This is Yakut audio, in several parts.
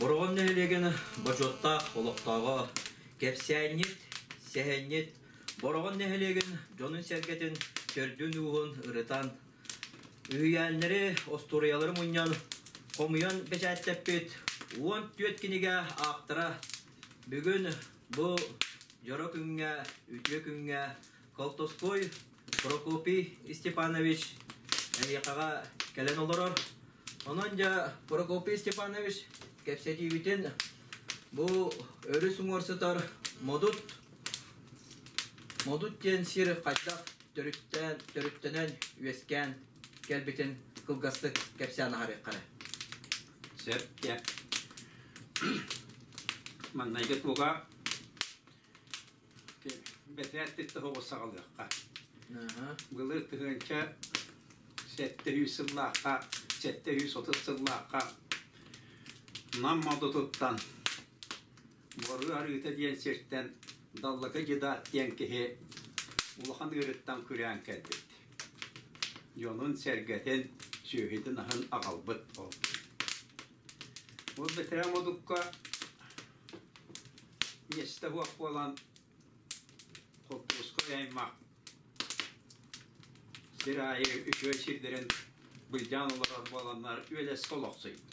Бороҕон нэһилиэгин бочуоттаах олохтооҕо, кэпсээнньит, сэһэнньит, Бороҕон нэһилиэгин дьонун-сэргэтин төрдүн-ууһун ырытан, үһүйээннэри, остуоруйалары мунньан, хомуйан бэчээттэппит 14 кинигэ ааптара бүгүн бу дьоро күҥҥэ, үтүө күҥҥэ Колтовской Прокопий Степанович эһиэхэҕэ кэлэн олорор. Онон дьэ Прокопий Степанович кэпсэтиибитин бу өрүс уҥуор сытар Модут Модут диэн сир хайдах төрүттээн, төрүттэнэн үөскээн кэлбитин кылгастык кэпсээн аһарыахха эрэ. Сөп, дьэ. Маҥнайгы туга Бэтэрээт тоһоҕо саҕалыахха. Былыр 1700 сыллаахха, 730 сыллаахха Нам Модутуттан Боруу арыыта диэн сиртэн Даллака Дьыдаат диэн киһи улахан ыарыттан күрээн кэлбит. Дьонун-сэргэтин, сүөһүтүн аһын аҕалбыт ол. Ол бэтэрээ Модукка миэстэ суох буолан холкуоска аймах сир аайы үчүгэй сирдэрин былдьаан олорор буоланнар Үөлэскэ олохсуйбут.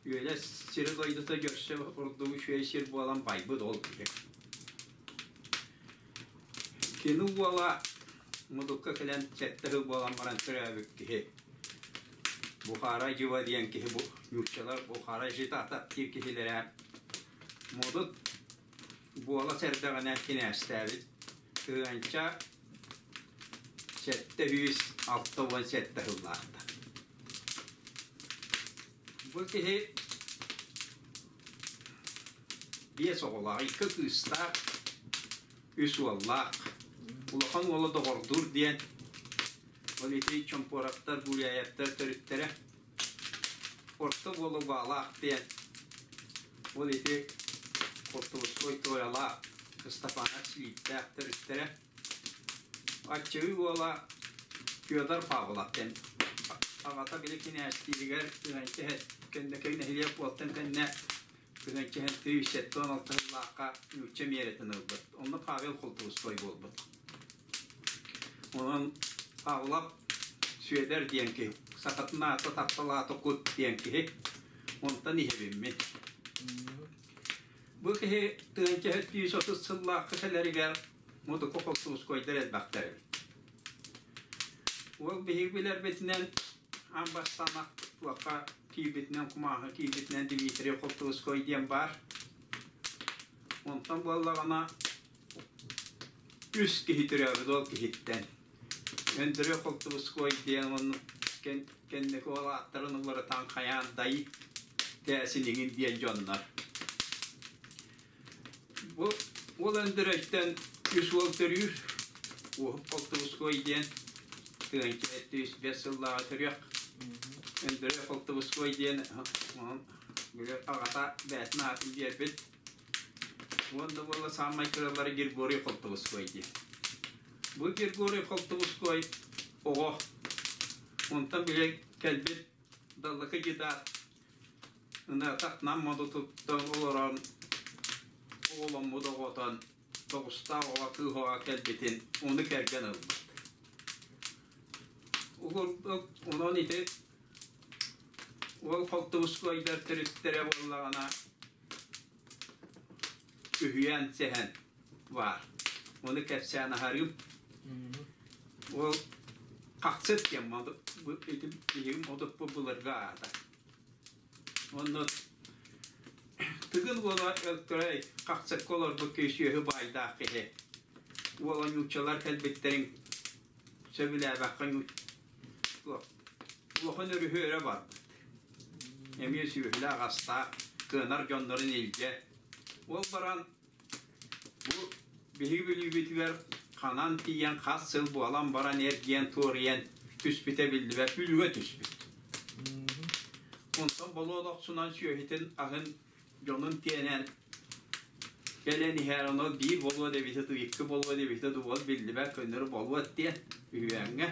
Үөлэс сирэ-дойдута дьөрсө ордук үчүгэй сир буолан байбыт ол киһи. Кини уола Мудукка кэлэн 7 сыл буолан баран төрөөбүт киһи. Бухара Дьыва диэн киһи бу нууччалар Бухара житата диир киһилэрэ Модут буола сэрдэҕинэ кинээстээбит 1767 сыллаахтар. Бу киһи биэс оҕолоох, икки кыыстаах, үс уоллаах. Улахан уола Доҕордуур диэн, ол ити Чомпуораптар, Гуляевтар төрүттэрэ. Орто уола Баалаах диэн, ол ити Хортуоской Туойалаах, Ыстапаанап Силииптээх төрүттэрэ. Аччыгый уола Федор Павлов диэн аҕата били кинээстииригэр тыһыынча кэннэкэй нэһилиэк буолтан кэннэ тыһыынча 376 сыллаахха нуучча миэрэтин ылбыт. Онно Павел Холтоустой буолбут. Онон Павлов Сүөдэр диэн киһи, сахатын аата таптал аата кут диэн киһи. Онтон иһэбиммин. Бу киһи 1130 сыллаахха кэлэригэр модуку холтуускойдар элбэхтэр эбит. Ол биһиги билэрбитинэн аан бастаан туохха киирбитинэн кумааҕы киирбитинэн Дмитрий Холтууской диэн баар. Онтон буоллаҕына үс киһи төрөөбүт ол киһиттэн. Өндөрө Холтууской диэн оннук кэнники ол ааттарын уларытан хайаан дай тээсиниҥин диэн дьоннор. Бу уол Өндөрөйтөн үс уол төрүүр. Уоһук Холтубускуой диэн 1705 сыллааҕы төрүөх. Өндөрөй Холтубускуой диэн били аҕата бэйэтин аатын биэрбит. Уонна буолла саамай кыралара Григорий Холтубускуой диэн. Бу Григорий Холтубускуой оҕо. Онтон били кэлбит Даллакы Дьыдаат Ынатах Нам Модутуттан олорон оҕоломмут оҕотон тоҕустаах оҕо кыыс оҕо кэлбитин ону кэргэн ылбыт. Онон ити уол холтубускайдар төрүттэрэ буоллаҕына үһүйээн сэһэн баар. Ону кэпсээн аһарыым. Уол хахсыт диэн ити биһиги модуппут былыргы аата. Онно Тыгын уола Өлкөрөй Хахсыкка олорбут киһи сүөһү баайдаах киһи. Уола нууччалар кэлбиттэрин сөбүлээбэххэ улахан өрүһү өрө барбыт. Эмиэ сүөһүлээх астаах, кыанар дьоннорун илдьэ. Ол баран Бу биһиги бүлүүбүтүгэр ханан тиийэн хас сыл буолан баран эргийэн туоруйан түспүтэ биллибэт бүлүүгэ түспүт. Онтон болуот охсунан сүөһүтүн аһын дьонун тиэнэн кэлэн иһэр ону биир болуот эбитэ дуу, икки болуот эбитэ дуу ол биллибэт көннөрү болуот диэн үһүөҥҥэ.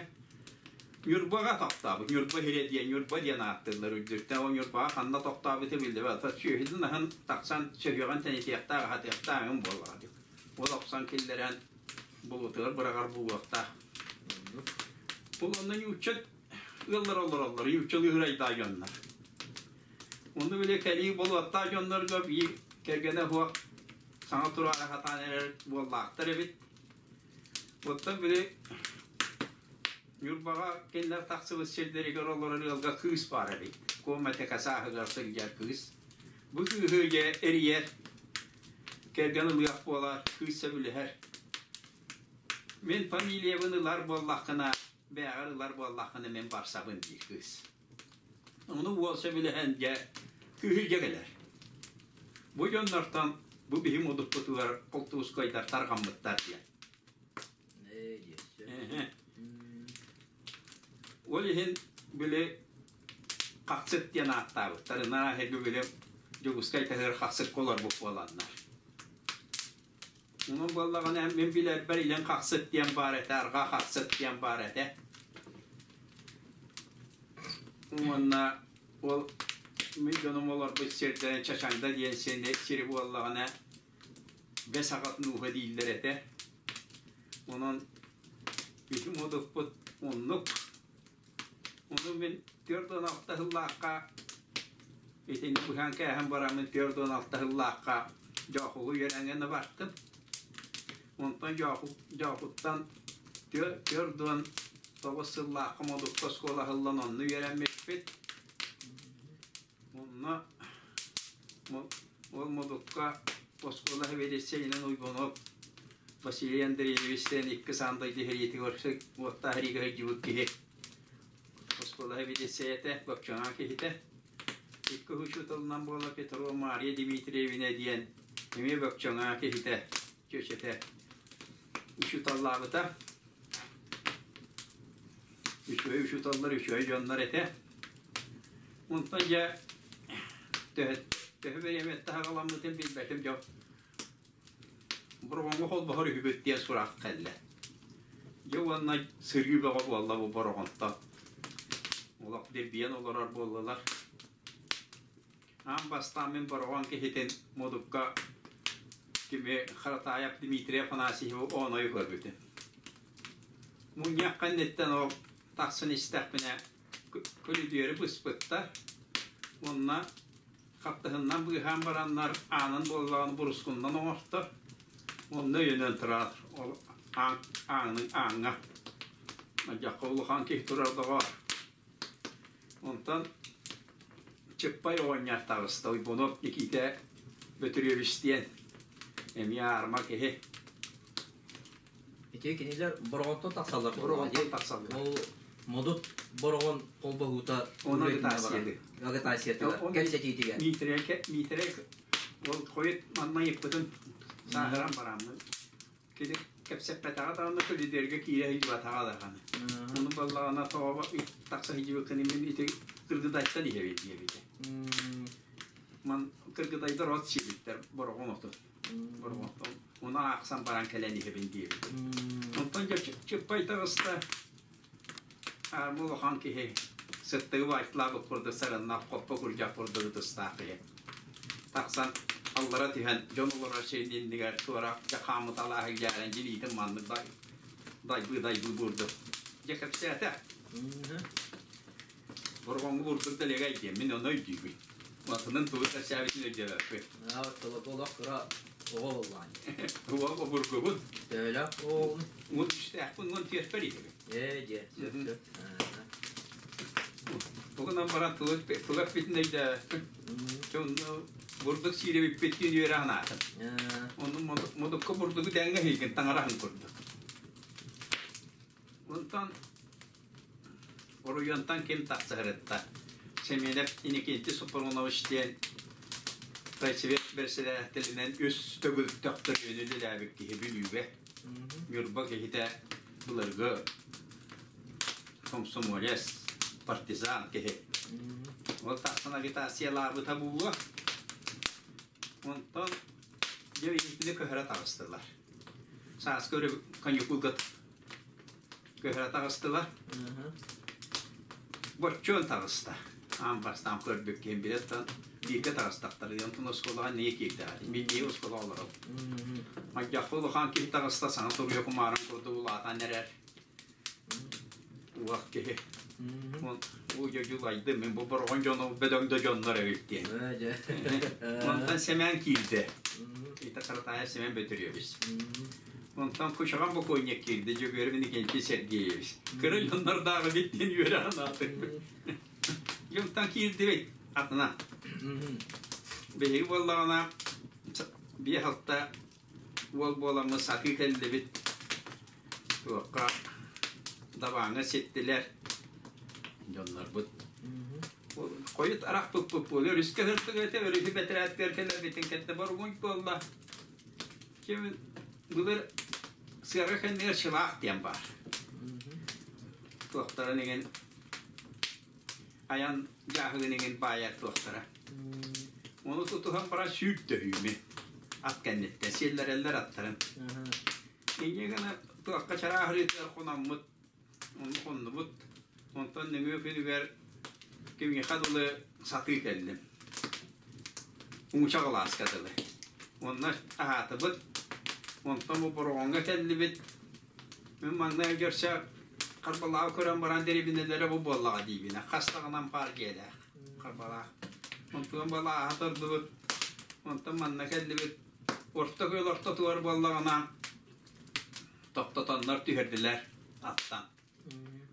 Ньурбаҕа тохтообут. Ньурба сирэ диэн, Ньурба диэн ааттыыллар үрдүттэн. Ол Ньурбаҕа ханна тохтообута биллибэт. Сүөһүтүн аһын тахсан сөһүөҕүн тэнитиэхтээх, аһатыахтаах эҥин буоллаҕа дии. Ол охсон киллэрэн булутугар быраҕар буолуохтаах. Ол онно ньуучча ыаллар олороллор, ньууччалыы ырайдаах дьоннор. Ону били кэлии болуоттаах дьоннорго биир кэргэнэ суох саҥа тураары сатаан эрэр буоллаахтар эбит. Оттон били Ньурбаҕа кинилэр тахсыбыт сирдэригэр олорор ыалга кыыс баар эбит. Куоматека сааһыгар сылдьар кыыс. Бу кыыһы дьэ эрийэр, кэргэн ылыах буолар, кыыс сөбүлэһэр. Мин фамилиябын ылар буоллаххына, бээҕэр ылар буоллаххына мин барсабын диир кыыс. Ону уол сөбүлэһэн дьэ кыыһы дьэ кэлэр. Бу дьоннортон бу биһи модуппутугар холтуускайдар тарҕаммыттар диэн. Ол иһин били Хахсыт диэн ааттаабыттар. Ынаа эһиги били Дьокуускай таһыгар Хахсыкка олорбут буоланнар. Онон буоллаҕына мин билэрбэр Илин Хахсыт диэн баар этэ, Арҕаа Хахсыт диэн баар этэ. Уонна ол мин дьонум олорбут сирдэрин Чачаҥда диэн сири буоллаҕына бэс аҕатын ууһа дииллэр этэ. Онон ити модукпут оннук. Ону мин 46 сыллаахха итини быһан кээһэн бараммын 46 сыллаахха Дьоохугу үөрэҥҥэ бартым. Онтон Дьоохуттан 49 сыллаахха Модукка оскуола аһыллан онно үөрэммиппит. Онно ол Модукка оскуола сэбиэдиссэйинэн Уйбанов Василий Андреевичтэн икки саан дойду сэриитигэр уоттаах сэриигэ сылдьыбыт киһи оскуола сэбиэдиссэйэ этэ, Бопчоҥаа киһитэ. Икки учууталынан буола Петрова Мария Дмитриевна диэн эмиэ Бопчоҥаа киһитэ, чүөчэтэ учууталлаабыта. Үчүгэй учууталлар, үчүгэй дьоннор этэ. Онтон дьэ төһө, төһө бириэмэттэ аҕаламмытын билбэтим дьон. Бороҕоҥҥо холбоһор үһүбүт диэн сурах кэллэ. Дьэ уонна сырыы бөҕө буолла бу Бороҕонтон. Олох дирбийэн олорор буоллулар. Аан бастаан мин Бороҕон киһитин Модукка кими Харатаайап Дмитрий Афанасьевы оонойу көрбүтүм. Мунньах кэнниттэн ол тахсан истэхпинэ көрүдүөрү быспыттар уонна хаптаһыннан быыһаан бараннар аанын буоллаҕына бурускуннан оҥортор уонна өйөнөн турар ол аан аанын ааҥҥа дьахха улахан киһи турар доҕоор онтон Чыппай оҕонньор таҕыста Уйбунов Никиитэ Бөтүрүөбүс диэн эмиэ аарма киһи. Ити кинилэр Бороҕонтон тахсаллар. Бороҕонтон тахсаллар. Ол Модут Бороҕон холбоһуута Оны агитация. Агитациятыгар, кэпсэтиитигэр. Миитэрэй ол хойут манна ыйыппытын сааһыран бараммын. Кини кэпсэппэтэҕэ даҕаны көлүдүөргэ киирэ сылдьыбатаҕа даҕаны. Ону буоллаҕына тоҕо тахса сылдьыбыккын мин ити Кыргыдайтан иһэбит диэбитэ. Ман Кыргыдайдар от сиэбиттэр Бороҕон отун. Бороҕонтон ону аахсан баран кэлэн иһэбин диэбитэ. Онтон дьэ Чыппай таҕыста Аарма улахан киһи сыттыгы баайталаабыт курдук сарыннаах хоппо курдьах курдук ытыстаах киһи тахсан аллара түһэн дьон олорор сирин иннигэр туора дьэ хаамыталааһы дьээрэн дьилиитин маннык дайбыы-дайбыы буурдум. Дьэ кэпсээтэ. Борҕоҥҥо бурдук дэлэгэй диэн мин ону өйдүүбүн. Атынын тугу кэпсээбитин өйдөөбөппүн. Олох кыра оҕо буоллаҕын. Уол обургубун. Төһөлөөх оҕоҕун? 13-тээхпин, 14-пэр иһэбин. Ээ, дьэ, сөп, сөп. Тугунан баран туга эппитин өйдөөбөппүн. Онно бурдук сиирэ бүппүт диэн үөрэ санаатым. Ону модукка бурдугу дэҥҥэ иһигин таҥараһын курдук. Онтон Оройуонтан ким тахсыһарытта Семенов Иннокентий Софронович диэн райсовет бэрэссэдээтэлинэн үс төгүл төхтөрүөнү үлэлээбит киһи Бүлүүгэ Ньурба киһитэ былыргы комсомолец, партизан киһи. Ол тахсан агитациялаабыта буолуо. Онтон дьэ итини көһөрө таҕыстылар. Сааскы каникулга көһөрө таҕыстылар. Боччуон таҕыста. Аан бастаан көрбүт киһим билэттэн бииргэ таҕыстахтара. Онтон оскуолаҕа нее киирдэҕэ. Мин нее оскуолаҕа олоробун. Мадьахха улахан киһи таҕыста, саҥа туруйа кумаарын курдук улаатан эрэр. Улах киһи. Уу дьодьулайды, мин бу бороҕон дьону бөдөҥ да дьоннор эбит диэн. Онтон Сэмэн киирдэ. Итэ Каратаев Сэмэн Бөтүрүөбүс. Онтон Кучаҕан бокуонньук киирдэ, Дьөгүөрүм Иннокентий Сергеевич. Кыра дьоннордооҕу диэн үөрэ санаатым. Дьонтон киирдибит атына. Биһиги буоллаҕына биэ-алта уол буоламмыт сатыы кэллибит. Туохха дабааҥҥа ситтилэр дьоннорбут. Хойут арахпыппыт буолуо. Өрүскэ сырдык этэ, өрүһү бэтэрээттэр кэлэрбитин кэннэ боругуй буолла. Ким былыр сыаҕа кэннигэр Чылаах диэн баар. Туохтарын иҥин айан дьааһыгын иҥин баайар туохтара. Ону тутуһан баран сүүрдөһүүмү ат кэнниттэн сиэллэрэллэр аттарын. Инньэ гына туохха чарааһырыытыгар хономмут, онно хоннубут. Онтон нөҥүө күнүгэр кимиэхэ дылы сатыы кэллим. Уҥучах алааска дылы. Онно аһаатыбыт. Онтон бу Бороҕоҥҥо кэллибит. Мин маҥнай көрсө Харбалааҕы көрөн баран дэриэбинэлэрэ бу буоллаҕа диибин. Хас даҕаны ампаар дьиэлээх Харбалаах. Онтон балааһа турдубут. Онтон манна кэллибит. Орто күөл ортотугар буоллаҕына тохтотоннор түһэрдилэр аттан.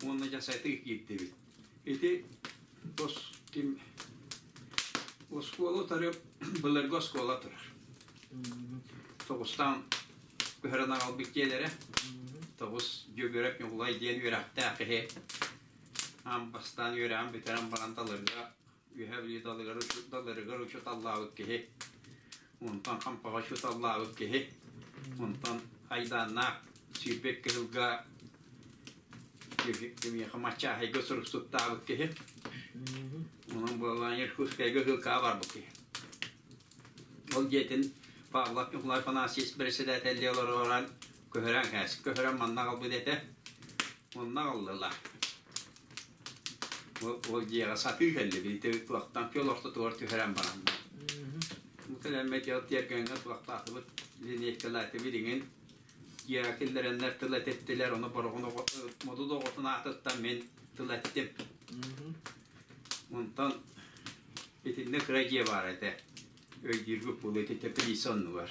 Уонна дьэ сатыы киирдибит. Ити ким оскуола утары былыргы оскуола турар. Тоҕустан көһөрөн аҕалбыт дьиэлэрэ. Тоҕус Дьөгүөрэп Ньукулай диэн үөрэхтээх киһи аан бастаан үөрэҕин бүтэрэн баран Далырга Үөһээ Бүлүү далыгар далырыгар учууталлаабыт киһи, онтон Хампаҕа учууталлаабыт киһи, онтон айдааннаах 22 сылга кимиэхэ Мачааһайга суруксуттаабыт киһи, онон буоллаан Иркутскайга һыылкаҕа барбыт киһи. Ол дьиэтин Павлов Николай Афанасьевич бэрэссэдээтэллии олоророн көһөрөн кээс, көһөрөн манна аҕалбыт этэ. Онно аҕаллылар. Ол дьиэҕэ сатыы кэллибит, ити туохтан күөл ортотугар түһэрэн баран. Бу кэлэммит тиэргэҥҥэ туохтаатыбыт, линейкалаатыбыт иҥин дьиэҕэ киллэрэннэр тыл этиттилэр, ону бороҕон модут оҕотун аатыттан мин тыл эттим. Онтон итиннэ кыра дьиэ баар этэ, өйдүүргүт буолуо, ити теплица оннугар.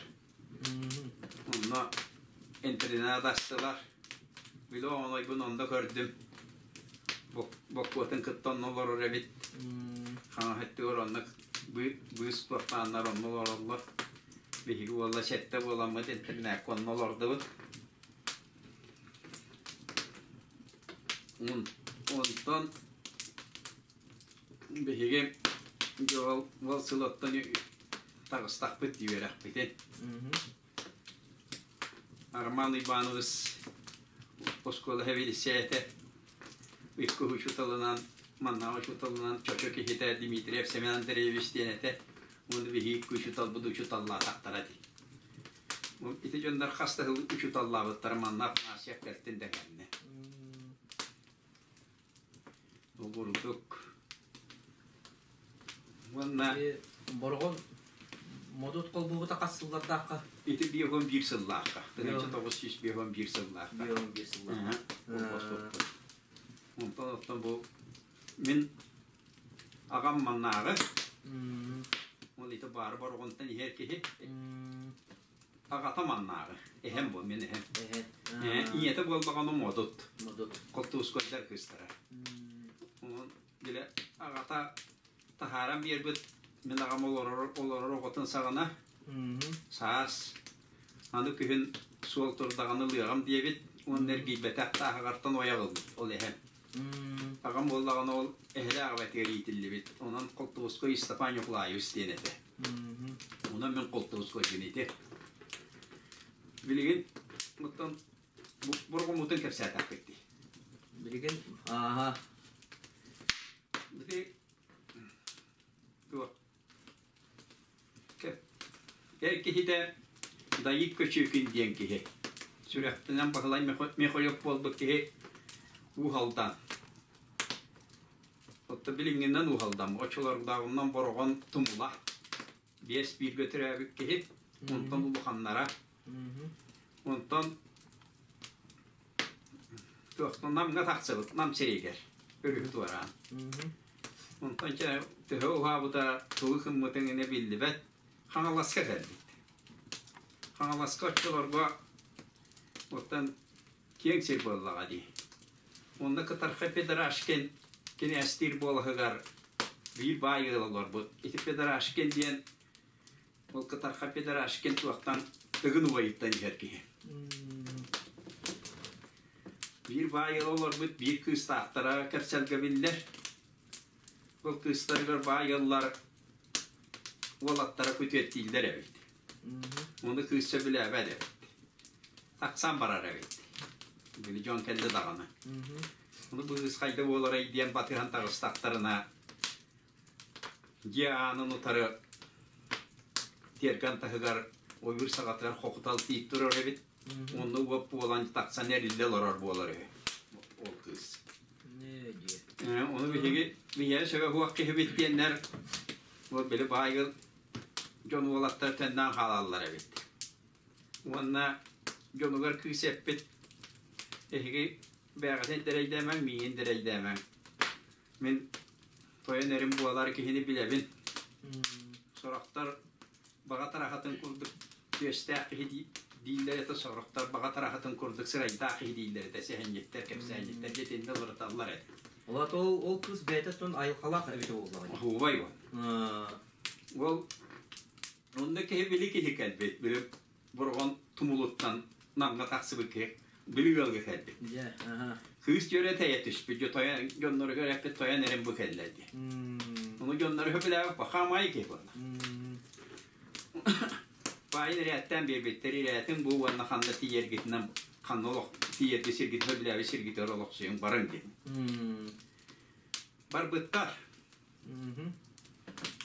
Онно интернат астылар. Били оҕонойбун онно көрдүм. Боккуотун кытта онно олорор эбит. Хаҥас өттүгэр онно быыс туохтааннар онно олороллор. Биһиги уолла сэттэ буоламмыт интернакка онно олордубут. Онтон Биһиги дьол ол сылаттан таҕыстахпыт үөрэхпитин. Роман Иванович оскуола сэбиэдиссэйэ икки учууталынан, маннааҕы учууталынан чочу киһитэ Дмитриев Семен Андреевич диэн этэ. Уонна биһиги икки учууталбыт учууталлаатахтара дии. Ити дьоннор хас да сыл учууталлаабыттара манна Афанасьев кэлтин да кэннэ. Бу курдук уонна Бороҕон модут холбуубута хас сыллардаахха? Ити 51 сыллаахха. 1951 сыллаахха. 51 сыллаахха. Холбоспуппут. Онтон оттон бу мин аҕам маннааҕы. Ол ити баары Бороҕонтон иһэр киһи. Аҕата маннааҕы. Эһэм бу, мин эһэм. Ийэтэ буолбаҕына модут. Модут. Холтуускайдар кыыстара. Онон бile аҕата таһааран биэрбит мин аҕам олорор олорор оҕотун саҕана саас аны күһүн суол турдаҕына ылыаҕым диэбит уонна эргийбэтэх тааһаҕартан ойох ылбыт ол эһэм. Аҕам буоллаҕына ол эһэлээх эбэтигэр иитиллибит. Онон Холтуускай Степан Ньукулаевич диэн этэ. Онон мин холтуускай ити. Билигин оттон бургуммутун кэпсээтэхпит дии. Билигин ааха. Ити туох эр киһитэ Дайык Көчүүкүн диэн киһи. Сүрэхтэнэн Баһылай Михайлов буолбут киһи Уһалдан. Оттон билиҥҥинэн уһалдам, оччолордооҕунан Бороҕон Тумула биэс бииргэ төрөөбүт киһи, онтон улаханнара. Онтон туохтан Намҥа тахсыбыт, Нам сиригэр, өрүһү туораан. Онтон чэ төһө уһаабыта, тугу гыммытын инэ биллибэт, Хаҥаласка кэлбит. Хаҥаласка оччолорго оттон киэҥ сир буоллаҕа дии. Онно кытархай Петрашкин кинээстиир буолаһыгар биир баай ыал олорбут. Ити Петрашкин диэн ол кытархай Петрашкин туохтан Тыгын убайыттан иһэр киһи. Биир баай ыал олорбут, биир кыыстаахтара кэпсэлгэ биллэр. Ол кыыстарыгар баай ыаллар уолаттара күтүөттииллэр эбит. Ону кыыс сөбүлээбэт эбит. Тахсан барар эбит. Били дьон кэллэ даҕаны. Ону бу кыыс хайда буоларай диэн батыһан таҕыстахтарына дьиэ аанын утары тиэргэн таһыгар ойуур саҕатыгар хохутал тиит турар эбит. Онно уоп буолан тахсан эриллэ олорор буолар үһү ол кыыс. Ону биһиги биһиэхэ сөбө суох киһибит диэннэр ол били баайгыл дьон уолаттар төннөн хаалаллар эбит. Уонна дьонугар кыыс эппит эһиги бэйэҕитин дэрэйдээмэҥ, миигин дэрэйдээмэҥ. Мин тойон эрим буолар киһини билэбин. Сорохтор баҕа тарахатын курдук түөстээх киһи дииллэр этэ, сорохтор баҕа тарахатын курдук сырайдаах киһи дииллэр этэ, сэһэнньиттэр, кэпсээнньиттэр дьэ итиннэ уларыталлар этэ. Ол ол ол кыыс бэйэтэ тон айылҕалаах эбитэ буоллаҕа. Оһуобай ол. Ол онно киһи били киһи кэлбит, били Бороҕон тумулуттан Намҥа тахсыбыт киһи били ыалга кэлбит. Кыыс дьөрө тэйэ түспүт, тойон дьонноругар эппит тойон эрин бу кэллэ дии. Ону дьоннору хөпүлээбит бахаамай киһи буолла. Баайын ирээттээн биэрбиттэр, ирээтин бу уонна ханна тиийэргитинэн ханна олох тиийэргэ сиргит хөбүлээбит сиргитигэр олохсуйуҥ барыҥ диэн. Барбыттар.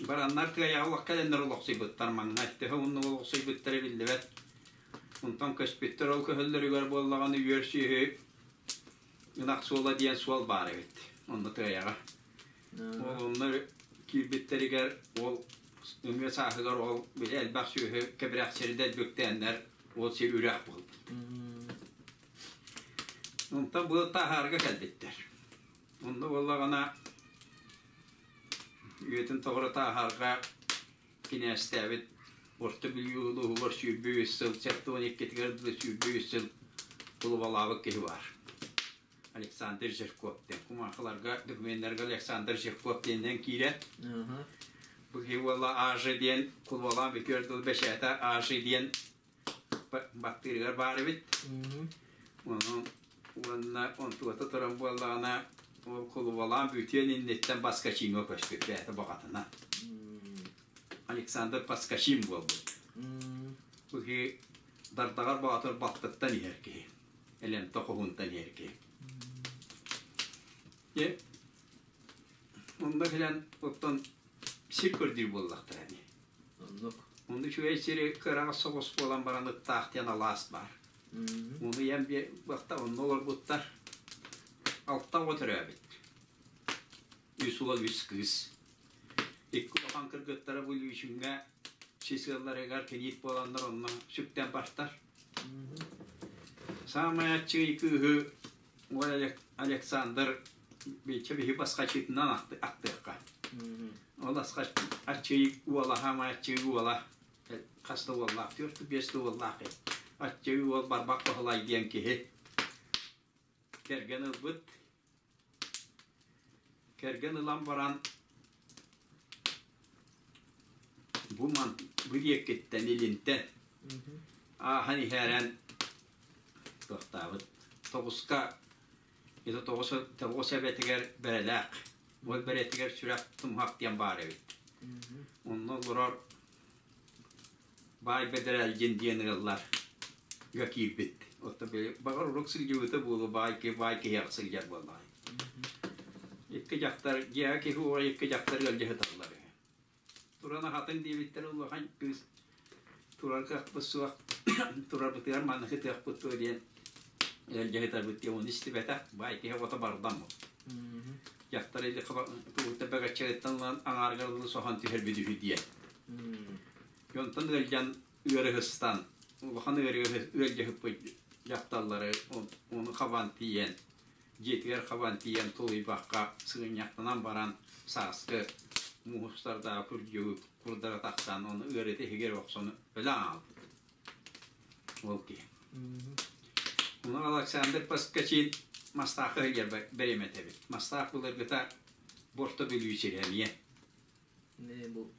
Бараннар кыайаҕа олох кэлэннэр олохсуйбуттар маҥнай. Төһө уһуннук олохсуйбуттара биллибэт. Онтон көспүттэр ол көһөллөрүгэр буоллаҕына үөр сүөһү ынах суола диэн суол баар эбит. Онно тыайаҕа. Ол онно киирбиттэригэр ол өҥүө сааһыгар ол били элбэх сүөһү кэбирэх сирдэ бүктээннэр ол сир үрэх буолбут. Онтон бу таһаарга кэлбиттэр. Онно буоллаҕына үйэтин тоҕоро тааһарга кинээстээбит Орто Бүлүү улууһугар 23 сыл, 72-тигэр дылы 23 сыл кулубалаабыт киһи баар. Александр Жирков диэн. Кумаахыларга, докуменнарга Александр Жирков диэнинэн киирэр. Бу киһи уола АЖ диэн кулубалаан бүтүөр дылы бэчээтэ АЖ диэн баттыырыгар баар эбит. Ону уонна онтугата туран буоллаҕына ол кулубалаан бүтүөн инниттэн Баскачиҥҥа көспүт бэйэтэ баҕатынан. Александр Паскачин буолбут. Бу киһи Дардаҕар Боотур балтыттан иһэр киһи. Элэмтэ хоһуунтан иһэр киһи. Дьэ, онно кэлэн оттон сир көрдүүр буоллахтара дии. Оннук. Онно үчүгэй сири кыараҕас соҕус буолан баран ыттаах диэн алаас баар. Ону ийэм бахта онно олорбуттар. Алта оҕо төрөөбүт. Үс уол, үс кыыс. Икки улахан кыргыттара бу Лүүчүҥҥэ сис ыалларыгар кийиит буоланнар онно сүктэн бартар. Саамай аччыгый кыыһы уол Александр Бичэ биһи басхачытынан ахтыахха. Ол аччыгый уола хаамай аччыгый уола хас да уоллаах, түөрт биэс да уоллаах аччыгый уол Барбах Баһылай диэн киһи кэргэн ылбыт. Кэргэн ылан баран бу ман бу диэкиттэн илинтэн ааһан иһээрэн туохтаабыт тоҕуска это тоҕус тоҕус эбэтигэр бэрэлээх уол бэрэтигэр сүрэх тумуһах диэн баар эбит онно олорор баай бэдэрээлдьин диэн ыаллар га киирбит. Оттон баҕар урук сылдьыбыта буолуо баай баай киһиэхэ сылдьар буоллаҕай. Икки дьахтар дьиэҕэ киһи уоҕа икки дьахтар ыалдьа сыталлар үһү. Туран аһатыҥ диэбиттэр улахан кыыс турар кыахпыт суох турарбытыгар маннык ытыахпыт дуо диэн. Ыалдьыһытарбыт диэн ону истибэтэх, баай киһи оҕото бардам бу. Дьахтар или тугуттан бэгэччэриттэн ылан аҥаарыгар дылы соһон түһэрбит үһү диэн. Онтон ыалдьан ыарыһыстан, улахан ыалдьыһыппыт дьахталлары ону хабан тиийэн, дьиэтигэр хабан тиийэн тулуйбакка сыгынньахтанан баран сааскы муустардаах күрдьүгү курдара тахсан ону ыарыыта иһигэр охсон өлөн хаалбыт. Ол киһи. Ону Александр Поскачин Мастаахы иһигэр бэримэт эбит. Мастаах былыргыта Борто Бүлүү сирэ эмиэ. Бу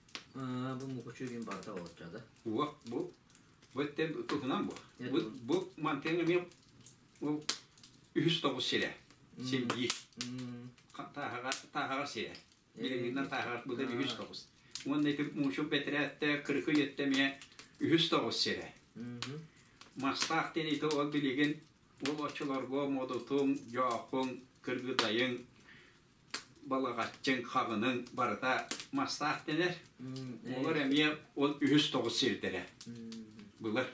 бу мукучу диэн барыта олорчо да. Уох бу бу туһунан бу. Бу бу мантыҥ эмиэ бу үһүс тоҕус сирэ. Син биир. Тааһаҕар сирэ. Билиҥҥинэн тааһаҕар бу да үһүс тоҕус. Уонна ити муучук бэтэрээттэ Кырыкый өттө эмиэ үһүс тоҕус сирэ. Мастаах диэн ити ол билигин ол оччолорго Модутуҥ, Дьоохуҥ, Кыргыдайыҥ, Балаҕаччыҥ, Хаҕыныҥ барыта мастаах дэнэр. Олор эмиэ ол үһүс тоҕус сирдэрэ. Былыр.